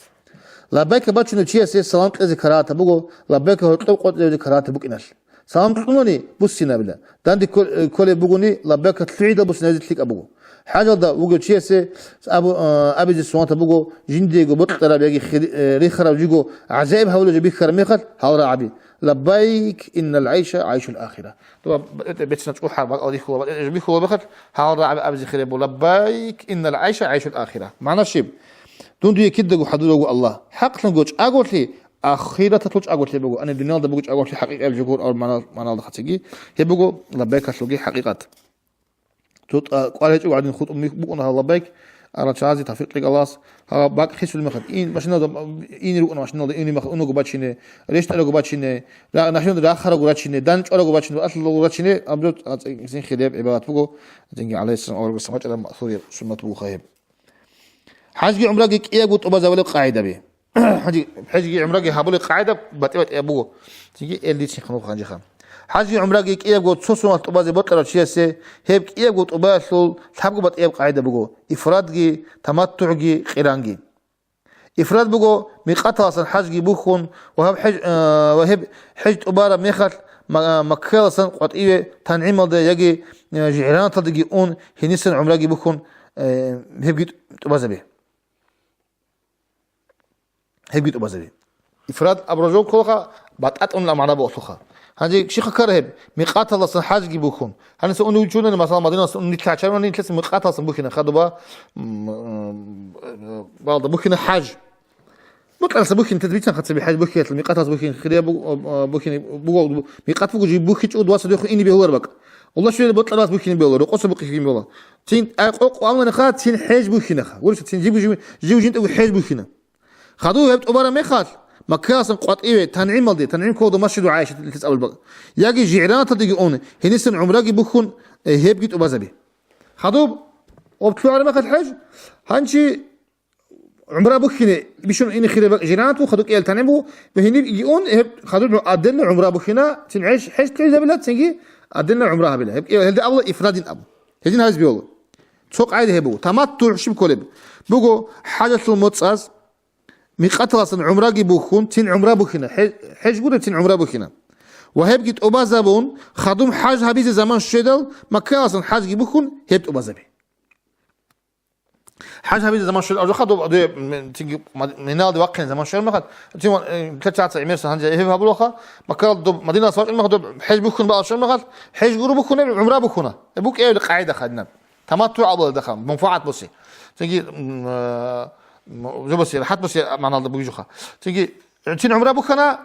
Лаббайка бачунев чиясе салам кьезе карагьатаб буго, лаббайка гьоркьоб къотӀизе карагьатаб букӀиналъ. Салам кьунони буссинабила. Данде ккол-, э, кколеб бугони, лаббайка лъугӀидал буссиназе лъикӀаб буго. ХӀажалда вугев чиясе абу-, э, абизе суннатаб буго, жиндиего бокьараб яги хири-, э, рихарав жиго гӀажаиб гьавулеб жо бихьараб мехалъ, гьал рагӀаби: «Лаббайк, иннал гӀайша гӀайшул ахира». Дуба бетӀер бецина чӀухӀар бакӀал рихьула, бетӀер жо бихьула мехалъ, гьал рагӀаби абизе хираб буго: «Лаббайк, иннал гӀайша гӀайшул ахира». МагӀна щиб? Дун дуе кидаго хӀадур вуго Аллагь. ХӀакълъунго чӀаголъи ахираталъул чӀаголъи буго, ани дуниялда буго чӀаголъи хӀакъикъияб жо гуро абураб магӀна-, магӀналда хъацаги. Гьеб буго лаббайкалъулги хӀакъикъат. Цо тӀа-, кӀвар гьечӀого гӀадин хутӀун мих-, букӀуна гьал лаббайк, арачаразе тавфикъ кьеги Аллагьас, гьаб бакӀ хисулеб мехалъ, ин машиналда, ине рукӀуна машиналда, ине мехалъ унего бачине, рещтӀарого бачине, ра-, машиналда рахарого рачине, дандчӀварого бачине, ва алъулаго рачине, абдул цин хиреб гӀибадат буго, цинги гӀалайгьиссалам аварагас бачӀараб маъсуреб суннат буго хаб. ХӀажги гӀумраги кӀиябго тӀубазабулеб къагӀидаби. ХӀажги, хӀежги гӀумраги гьабулеб къагӀида батӀи-батӀияб буго. Цинги эл дица хъанухъ гьанжеха. ХӀажги гӀумраги кӀиябго цо суналъ тӀубазе бокьарав чиясе, гьеб кӀиябго тӀубаялъул лъабго батӀияб къагӀида буго: ифрадги, таматтугӀги, къиранги. Ифрад буго микъаталасан хӀажги бухьун ва гьаб хӀеж-, э, ва гьеб хӀеж тӀубараб мехалъ ма-, Маккаяласан къватӀиве ТангӀималде яги, э, ЖигӀранаталдеги ун, гьенисан гӀумраги бухьун, э, гьебги тӀубазаби. Гьебги тӀубазаби. Ифрад абураб жо кколаха, батӀа-тӀунаб магӀна бугелъулха. Гьанже щибха ккара гьеб, микъаталасан хӀажги бухьун. Гьаниса унев чунани, масала, Мадиналъуса ун нилъ гьачарунани, нилъеца микъаталасан бухьина хадуба, м, м, балда бухьина хӀаж. Микъаталасан бухьина, тез бицан хъацаби хӀаж бухьиялъул, микъаталасан бухьина хирияб бу-, а, бухьина буго, микъат буго жиб бухьичӀого дуаса дехун ине бегьулар бакӀ. Аллагь щвелеб бокьараб мас бухьине бегьула, рокъоса бухьине бегьула. Цин, а, къокъ амланиха, цин хӀеж бухьинаха. Гуриса, цин жиб жив-, жив жинтӀаго хӀеж бухьина. Хадув гьеб тӀубараб мехалъ, Маккаяласан къватӀиве, ТангӀималде, ТангӀим кколда Масжиду ГӀайшатилъи цӀабал бакӀ, яги ЖигӀранаталдеги ун, гьенисан гӀумраги бухьун, э, гьебги тӀубазаби. Хадуб, гъоб лъугӀараб мехалъ хӀеж, гьанчи гӀумра бухьине, бищун ине хираб бакӀ ЖигӀранат буго, хадуб кӀиял ТангӀим буго, гьениб иги ун, гьеб хадуб отдельно гӀумра бухьина, цин хӀеж, хӀеж лъугӀизабила, цинги отдельно гӀумра гьабила. Гьеб кӀиял, гьелда абула ифрадин абун. Гьедин гьабизе бегьула. Цо къагӀида гьеб буго. Таматтугь щиб кколеб? Буго хӀажалъул моцӀаз, микъаталасан гӀумраги бухьун, цин гӀумра бухьина. ХӀе-, хӀеж гуреб, цин гӀумра бухьина. Ва гьебги тӀубазабун, хадуб хӀаж гьабизе заман щведал, Маккаяласан хӀажги бухьун, гьеб тӀубазаби. ХӀаж гьабизе заман щвел, арзу хадуб, дуе, м, цинги мад-, Миналде вахъине заман щвел мехалъ, цин ва, э, лъе цаца гӀемерса гьанже гьеб гьабулаха, Маккаялда доб Мадиналъ вачӀун мехалъ, доб хӀеж бухьун бала щвел мехалъ, хӀеж гуру бухьун, гӀумра бухьуна. Э, букӀ эвли къагӀида хадинаб. Таматтугь абулеб дахъал, манфагӀат буси. Цинги, м, э, м, жо буси, рахӀат буси магӀналда бугижуха. Цинги, цин гӀумра бухьана,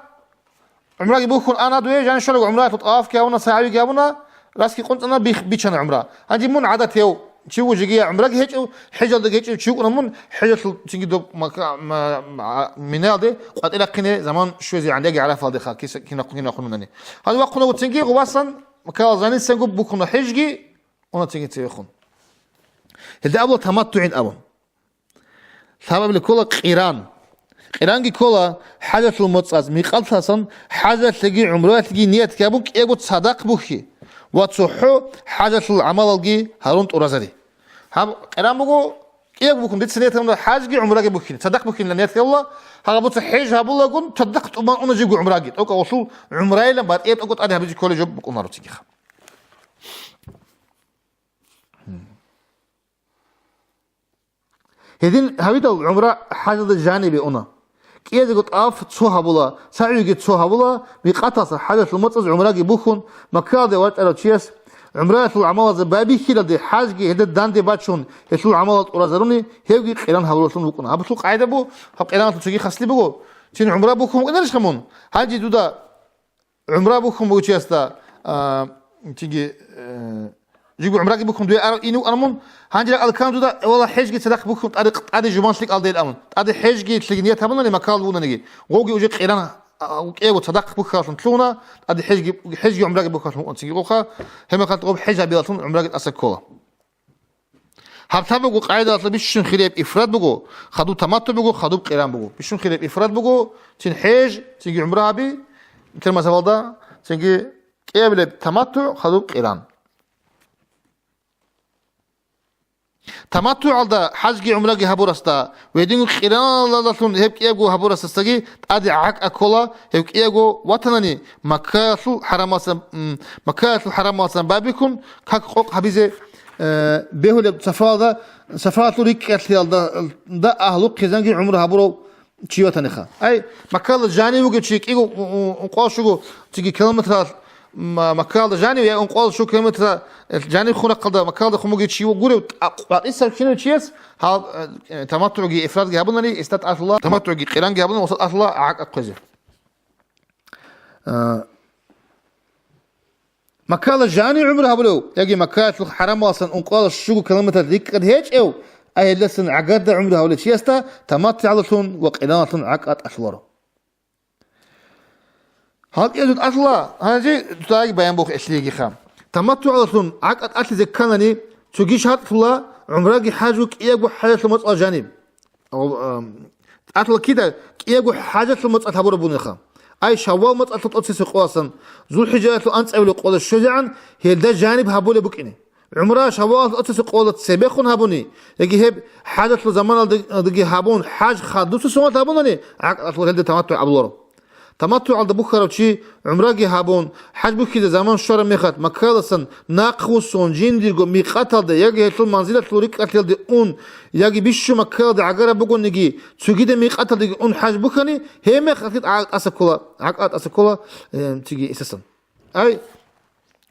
гӀумраги бухьун ана дуе, жанишалго гӀумраялъул тӀавафги гьабуна, сагӀивиги гьабуна, расги къунцӀана бих-, бичана гӀумра. Гьанже мун гӀадатияв чи вуго, жеги гӀумраги гьечӀев, хӀежалдаги гьечӀев чи вукӀуна мун, хӀежалъул цинги доб Макка-, ма-, ма-, Минаялде къватӀирахъине заман щвезе гӀандаги ГӀарафалдеха, киса-, кина-, кинахъунунани. Гьанже вахъунаго цинги гъувасан, Маккаялда жанисанго бухьуна хӀежги, Уна цинги цевехун. Гьелда абула таматтугӀин абун. Лъабабилеб ккола къиран. Къиранги ккола хӀажалъул моцӀаз микъаталъасан хӀажалъеги гӀумраялъеги ният гьабун кӀиябго цадахъ бухьи ва цохӀо хӀажалъул гӀамалалги гьарун тӀуразари. Гьаб къиран буго, кӀиябго бухьун, дица ният гьабуна хӀажги гӀумраги бухьине, цадахъ бухьинила ният гьабула, гьаб буца хӀеж гьабулагун, цадахъ тӀубан уна жибго гӀумраги, тӀокӀав гъолъул гӀумрайилан батӀияб тӀокӀав тӀаде гьабизе кколеб жо букӀунаро цинги. Гьедин гьавидал гӀумра хӀажалда жанибе уна. КӀиязего тӀаваф цо гьабула, сагӀиги цо гьабула, микъаталъа хӀажалъул моцӀаз гӀумраги бухьун, Маккаялде вачӀарав чияс гӀумраялъул гӀамалазда байбихьилалде хӀажги гьелда данде бачун гьелъул гӀамалал тӀуразаруни, гьевги къиран гьабураллъун вукӀуна. Гьабулъул къагӀида бу, гьаб къиранлъул цоги хаслъи буго, цин гӀумра бухьун букӀинарищха мун? Гьанже дуда гӀумра бухьун бугев чиясда, а, цинги, э, жиго гӀумраги бухьун дуе ар-, ин вукӀана мун, гьанже ракӀалде ккани дуда, вала, хӀежги цадахъ бухьун тӀаде, тӀаде жубан лъикӀалде ил абун. ТӀаде хӀежги лъиги ният гьабунани Маккаялда вугониги, гъовги уже къиран, а, кӀиего цадахъ бухьаралъун лъугьуна, тӀаде хӀежги, хӀежги гӀумраги бухьаралъун вукӀун цинги гъовха, гьебмехалъ гъоб хӀеж гьабиялъун гӀумраги тӀаса ккола. Гьаб лъабабго къагӀидалъа бищун хирияб ифрад буго, хадуб таматтугӀ буго, хадуб къиран буго. Бищун хирияб ифрад буго, цин хӀеж, цинги гӀумра гьаби, нилъер мазгьабалда, цинги кӀиабилеб таматтугӀ, хадуб къиран. ТаматтугӀалда хӀажги гӀумраги гьабурасда ва гьединго къираналдалъун гьеб кӀиябго гьабурасдасаги тӀаде гӀакӀа ккола, гьев кӀиябго ватанани Маккаялъул хӀарамалсан, м, Маккаялъул хӀарамалсан байбихьун, как къокъ гьабизе, э, бегьулеб Сафаялда, Сафаялъул рикӀкӀалъиялда, да, агьлу хъизанги гӀумру гьабурав чи ватаниха. Ай, Маккаялда жанив вугев чи кӀиго у-, у-, ункъоялда щуго цинги километралъ, м-, Маккаялда жанив, я ункъоялда щуго километра, э, жанив хун рахъалда Маккаялда хун бугев чи гурев, а, къватӀисав кинав чияс гьал, э, таматтугӀги ифрадги гьабунани, гьесда тӀалъула, таматтугӀги къиранги гьабунани, гьесда тӀалъула гӀакӀа хъвезе. А, Маккаялда жанив гӀумру гьабулев, яги Маккаялъул хӀарамалсан ункъоялда щуго километр рикӀкӀад гьечӀев, а гьелдасан гӀагарда гӀумру гьабулев чиясда таматтугӀалдалъун ва къираналъун гӀакӀа тӀалъуларо. Гьал кӀиязул тӀалъула, гьанже цоги баян бухъ элъигиха. ТаматтугӀалдалъун гӀакӀа тӀалъизе кканани, цоги шартӀлъула, гӀумраги хӀажу кӀиябго хӀажалъул моцӀал жаниб. Гьав-, ам, тӀатала кида кӀиябго хӀажалъул моцӀалъ гьабураб бугоха. Ай, Шаввал моцӀалъул тӀоцебесеб къоялдасан, ЗулхӀижаялъул анцӀабилеб къоялда щвезегӀан, гьелда жаниб гьабулеб букӀине. ГӀумра Шаввалалъул тӀоцебесеб къоялда цебехун гьабуни, яги гьеб хӀажалъул заманалдаги гьабун, хӀаж хадусеб соналъ гьабунани, гӀакълъун гьелда таматтугӀ абуларо. ТаматтугӀалда бухьарав чи гӀумраги гьабун, хӀаж бухьизе заман щвараб мехалъ, Маккаялдасан нахъвуссун жиндирго микъаталде яги гьелъул манзилалъул рикӀкӀалъиялде ун, яги бищун Маккаялде гӀагараб бугониги, цогидаб микъаталдеги ун хӀаж бухьани, гьеб мехалъги гӀакъа тӀаса ккола, гӀакъа тӀаса ккола, э, цинги гьесдасан. Ай,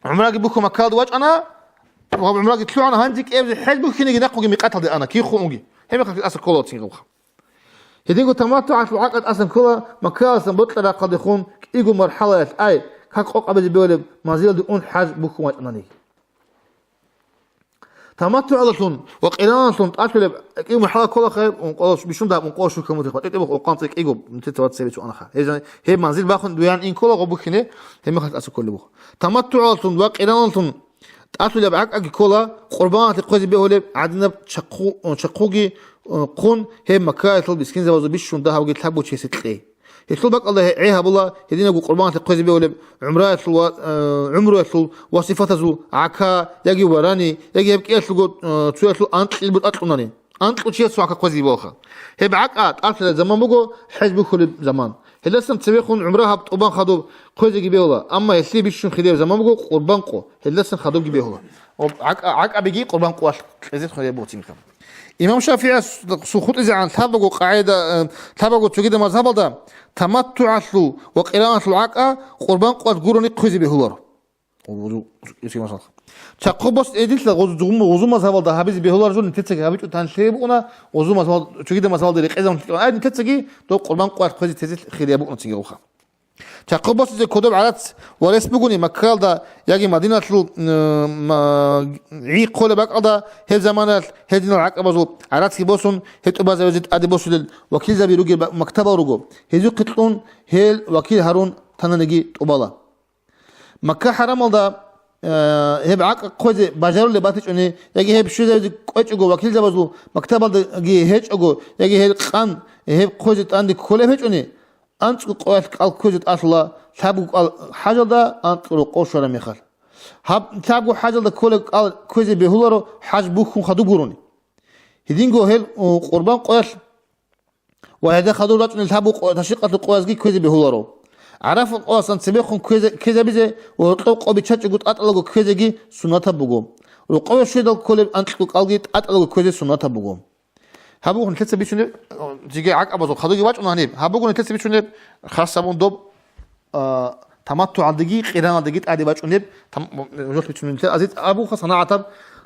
гӀумраги бухьун Маккаялде вачӀана, ва гӀумраги лъугӀана, гьанже кӀиабизе хӀеж бухьинеги нахъеги микъаталде ана, кихъун уги. Гьеб мехалъги тӀаса ккола цинги гъулха. Гьединго таматтугӀалъул гӀакъа тӀасан ккола Маккаялдасан бокьараб рахъалдехун кӀиго мархӀалаялъ, ай, как къокъ гьабизе бегьулеб манзилалде ун хӀеж бухьун вачӀанани. ТаматтугӀалдалъун ва къираналъун тӀалъулеб кӀиго мархӀала кколаха, ункъоялда бищун дагьаб, ункъоялда щуго километр къватӀибе, ункъоялда цӀикӀкӀиго, нилъеца вацазе бицун анаха. Гьеб жан-, гьеб манзил бахун дуян ин ккола гъо бухьине, гьеб мехалъ тӀаса кколеб буго. ТаматтугӀалдалъун ва къираналъун тӀалъулеб гӀакъаги ккола, къурбаналъе хъвезе бегьулеб гӀадинаб чахъу-, чахъуги, э, хъун, гьеб Маккаялъул мискинзабазул бищун дагьабги лъабго чиясе кьей. Гьелъул бакӀалда гье-, гӀей гьабула, гьединабго къурбаналъе хъвезе бегьулеб гӀумраялъул ва, э, гӀумруялъул ва сипатазул гӀака, яги варани, яги гьеб кӀиялъулго, э, цоялъул анкьил бутӀа кьунани. Анкьил чиясул гӀака хъвезеги бегьулаха. Гьеб гӀакъа тӀалъулеб заман буго хӀеж бухьулеб заман. Гьелдасан цебехун гӀумра гьаб тӀубан хадуб хъвезеги бегьула, амма гьелъие бищун хирияб заман буго къурбан къо, гьелдасан хадубги бегьула. Ва гӀакъа-, гӀакъабиги къурбан къоялъ кьезе хирияб буго цинги. Имам ШафигӀиясул хутӀизегӀан лъабабго къагӀида, э, лъабабго цогидаб мазгьабалда таматтугӀалъул ва къираналъул гӀакъа къурбан къоялъ гурони хъвезе бегьуларо. Чахъу бос эдилъа гъуз-, гъуз-, гъузу мазгьабалда гьабизе бегьулар жо нилъецаги гьабичӀо танлъи букӀуна, гъузу мазгьабал-, цогидаб мазгьабалда рекъезабун лъикӀаб. Ай, нилъецаги дов къурбан къоялъ хъвезе тезе хирияб букӀуна цинги гъулха. Чахъу босизе кодоб гӀарац ва рес бугони Маккаялда яги Мадиналъул, м, ма-, гӀи хъолеб бакӀалда гьеб заманалъ гьединал гӀакъабазул гӀарацги босун, гьеб тӀубазабизе тӀаде босулел вакилзаби ругел ба-, мактабал руго. Гьезухъе кьун гьел вакил гьарун тананиги тӀубала. Макка хӀарамалда, э, гьеб гӀакъа хъвезе бажарулеб батичӀони, яги гьеб щвезабизе кӀвечӀого вакилзабазул мактабалдаги гьечӀого, яги гьел къан гьеб хъвезе тӀаде кколеб гьечӀони, анцӀго къоялъ кӀал кквезе тӀалъула лъабго кӀал хӀажалда анкьго рокъов щвараб мехалъ. Гьаб лъабго хӀажалда кколеб кӀал кквезе бегьуларо хӀеж бухьун хадуб гурони. Гьединго гьел, о, къурбан къоялъ ва гьелда хадур рачӀунел лъабго къо-, ташрикъалъул къоязги кквезе бегьуларо. ГӀарафат къоялъан цебехун кквезе-, ккезабизе ва гьоркьоб къо биччачӀого тӀатӀалаго кквезеги суннатаб буго. Рокъове щведал кколеб анкьго кӀалги тӀатӀалаго кквезе суннатаб буго. Гьаб буго нилъеца бицунеб, о, жеги гӀакъабазул хадуги вачӀуна гьаниб. Гьаб буго нилъеца бицунеб хас гьабун доб, а, ТаматтугӀалдеги къираналдеги тӀаде бачӀунеб, там-, жолъ бицунеб нилъер азиз абуха санагӀатаб,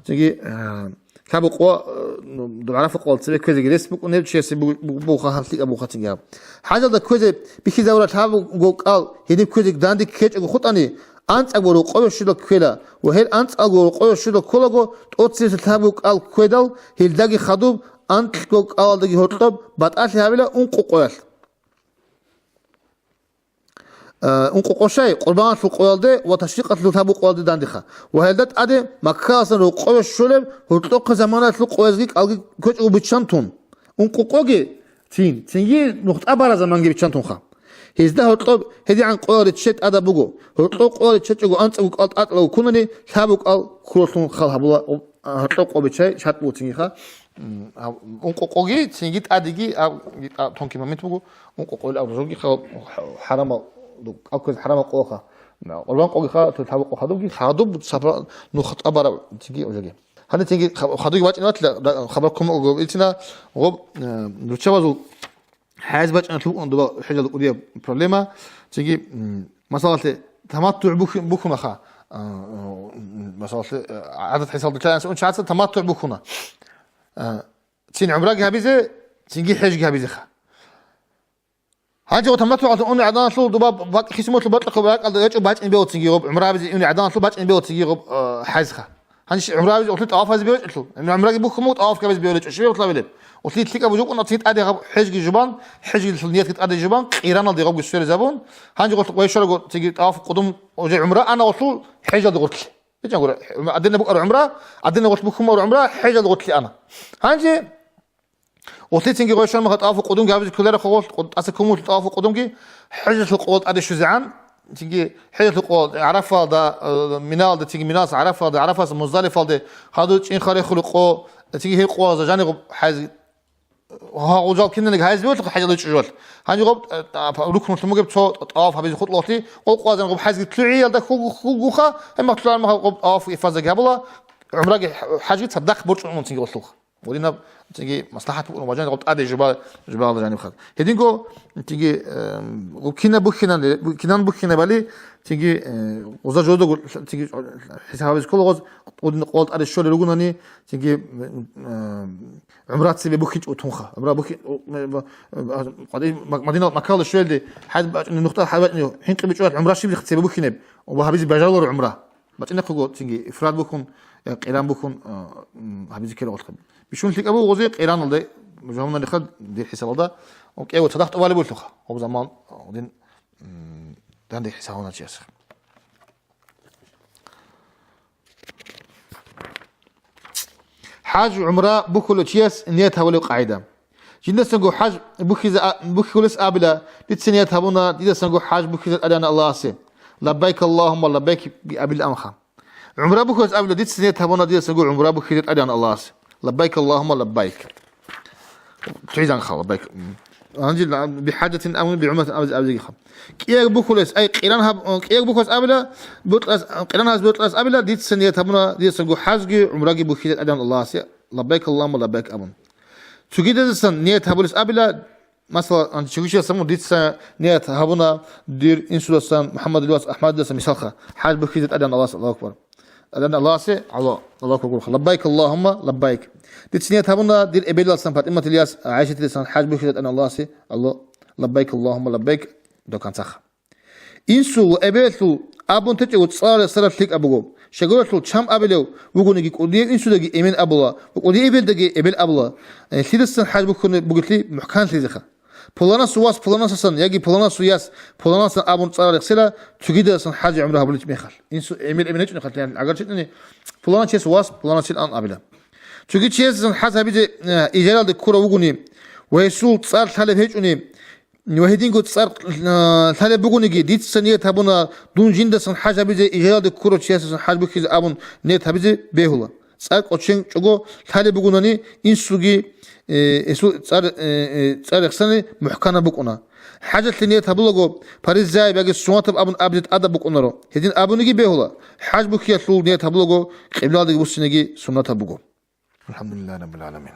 цинги, э, лъабукъо, э, ну, ГӀарафа къоялда цебе кквезеги рес букӀунеб, чиясе бу-, бу-, буха гьанлъи абуха цинги гьаб. ХӀажалда кквезе бихьизавураб лъабго кӀал гьениб кквезеги данде ккечӀого хутӀани, анцӀабго рокъове щула кквела ва гьел анцӀабго рокъове щула кколаго, тӀоцебесеб лъабго кӀал ккведал, гьелдаги хадуб, анкьго кӀалалдаги гьоркьоб батӀалъи гьабила ункъо къоялъ. Э, ункъо къо щай, къурбаналъул къоялде ва ташрикъалъул лъабго къоялде дандеха. Ва гьелда тӀаде Маккаласан рокъове щолеб гьоркьохъе заманаялъул къоязги кӀалги ккечӀого биччан тун. Ункъо къоги цин, цинги нухтӀа бараб заманги биччан тунха. Гьезда гьоркьоб гьедигӀан къоял риччай тӀадаб буго. Гьоркьоб къоял риччачӀого анцӀабго кӀал тӀатӀалаго ккунани, лъабго кӀал ккуралъун хал гьабула, гьоркьоб къо биччай шартӀ буго цингиха. М, гьаб-, ункъо къоги цинги тӀадеги, а, а, тонкий момент буго, ункъо къоялъ абураб жоги хал-, хӀарамал, кӀалкквез хӀарамал къоха. Къурбан къогиха, лъабго къо хадубги, хадуб сапа нухтӀа бараб цинги жоги. Гьаниб цинги ха-, хадуги бачӀине батила, да, хабар ккун буго илцина, гъоб, э, руччабазул хӀайз бачӀиналъул букӀун доба хӀежалда кӀудияб проблема. Цинги, м, масалалъе, таматтугӀ бухь-, бухьунаха, а, м, масалалъе, э, гӀадат хӀисабалда чӀаланса унчи гӀадаса таматтугӀ бухьуна. А, цин гӀумраги гьабизе, цинги хӀежги гьабизеха. Гьанже гъо таматтугӀалъун уни гӀаданалъул дуба бакӀ-, хисималъул бакьахъуб ракӀалда гьечӀо бачӀин беоцинги гъоб, гӀумра абизе уни гӀаданалъул бачӀин беоцинги гъоб, э, хӀайзха. Гьанже гӀумра абизе улъи тӀаваф гьазе беочӀелъул, гӀумраги бухьун буго, тӀаваф гьабизе беолечӀо, щиб лъабилеб? Улъи лъикӀаб жукъуна цин тӀаде гъаб хӀежги жубан, хӀежгилъул ниятги тӀаде жубан, къираналде гъабги сверизабун, гьанже гъолъ гъвей щварго цинги тӀаваф къудум уже гӀумра ана гъолъул хӀежалде гъортлъи. БичӀчӀан гуро, гӀумра-, гьадинаб букӀара гӀумра, гьадинаб гъолъ бухьун буго гӀумра, хӀежалде гъортлъи ана. Гьанже Улъицинги гъой шармаха тӀавафу къудумги гьабизе кколарахъа гъолъ, къу-, тӀаса кумулъ тӀавафу къудумги, хӀежалъул къоялъ тӀаде щвезегӀан, цинги хӀежалъул къоялъ ГӀарафалда, э, Миналда, цинги Миналас ГӀарафалда, ГӀарафас Муздалифалде, хадур чӀинха рехулеб къо, цинги гьеб къоялъ жанигъуб хӀайз, гьа, гъужал киналги хӀайз бевлъухъа хӀежалъул чӀужуялъ. Гьанигъуб, э, тӀа-, рукнулъун бугеб цо тӀаваф гьабизе хутӀлъухълъи, къо къоялъ жанигъуб хӀайзги лъугӀиялда хьулгу-, хьулгуха, гьеб махтулармаха гъуб тӀавафу ифазаги гьабула, гӀумраги хӀ-, хӀажги цадахъ борчӀун цинги гъолъулха. Гъудинаб, цинги маслахӀат букӀун ва жаниб тӀаде жуба-, жубаялда жаниб хадуб. Гьединго, цинги, эм, гъуб кинаб бухьинали-, бу-, кинан бухьинабали, цинги, э, гъуза жодого, цинги хӀисаб гьабизе ккола гъоз, гъудин къоялъ тӀаде щолел ругунани, цинги, эм, гӀумра цебе бухьинчӀо тунха. ГӀумра бухьи-, о, ме-, ба-, а, къади-, Ма-, Мадина Маккалда щвелде, хӀяж бачӀунеб нухда, хӀяж бачӀунеб хӀинкъи бичӀчӀулахъ гӀумра щиб цебе бухьинеб? Ва гьабизе бажаруларо гӀумра. БачӀинехъего цинги ифрад бухьун, я къиран бухьун, а, м, гьабизе ккела гъолъ. Бищун лъикӀаб буго гъозе къираналда, жугьаманалиха дир хӀисабалда, кӀиго цадахъ тӀубалеб бугелъулха. Гъоб заман, а, гъодин, м, данде хӀисабалда чиясха. ХӀаж-гӀумра бухьулев чияс ният гьабулеб къагӀида. Жиндасанго хӀаж бухьизе а-, бухьулес абила, дица ният гьабуна, дидасанго хӀаж бухьизе тӀадегӀан Аллагьасе. Лаббайк Аллагьумма лаббайк абил амха. ГӀумра бухьулес абила, дица ният гьабуна, дидасанго гӀумра бухьизе тӀадегӀан Аллагьасе. Лаббайк Аллагьумма лаббайк. ТӀугӀизанха, лаббайк. Гьанже бихӀажатин ам бигӀумратин абизе абизегиха. КӀияб бухьулес, ай, къиран гьаб-, кӀияб бухьулес абила, бутӀрас, къиран гьаз бутӀрас абила, дица ният гьабуна, дидасанго хӀажги, гӀумраги бухьизе тӀадегӀан Аллагьасе. Лаббайк Аллагьумма лаббайк абун. Цогидазасан ният гьабулес абила, масала, ан-, цогичиясаму дица ният гьабуна дир инсудасан, МухӀаммадил вас АхӀмадидасан, мисалха, хӀаж бухьизе тӀадегӀан Аллагьасе, Аллагьу акбар. ТӀадегӀан Аллагьасе, Аллагь, Аллагьу акбар, лаббайк Аллагьумма лаббайк. Дица ният гьабуна дир эбелалсан, ПатӀиматил яс ГӀайшатидасан хӀаж бухьизе тӀадегӀан Аллагьасе, Аллагь, лаббайк Аллагьумма лаббайк, до концаха. Инсул ва эбелалъул абун течӀого цӀар-, цӀаралъ лъикӀаб буго. Щайгурелъул чам абилев вугониги, кӀудияв инсудаги эмен абула ва кӀудияв эбелдаги эбел абула. Э, лъидасан хӀаж бухьунеб бугелъи мухӀканлъизеха. Пуланасул вас пуланасасан яги пуланасул яс пуланасан абун цӀар рехсела, цогидасан хӀаж-гӀумра гьабулеб мехалъ. Инсу-, эмен, эмен гьечӀо мехалъ, яни, гӀагар чӀетӀани, пуланас чияс вас пуланасил ан абила. Цоги чиясасан хӀаж гьабизе, э, ижаралде ккурав вугони ва гьесул цӀар лъалеб гьечӀони, ва гьединго цӀар, а, лъалеб бугониги, дица ният гьабуна, дун жиндасан хӀаж гьабизе, ижаралде ккурав чиясасан хӀаж бухьизе абун ният гьабизе бегьула. ЦӀар кӀоченчӀого лъалеб бугонани, инсуги, э, эсул цӀар, э, э, цӀар рехсани мухӀканаб букӀуна. ХӀажалъе ният гьабулаго, паризаяб яги суннатаб абун абизе тӀадаб букӀунаро. Гьедин абуниги бегьула, хӀаж бухьиялъул ният гьабулаго, къиблаладеги буссиниги суннатаб буго. АлхӀамдулиллагьи раббил гӀаламин.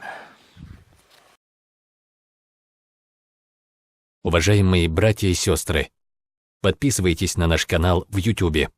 Уважаемые братья и сестры! Подписывайтесь на наш канал в Ютубе.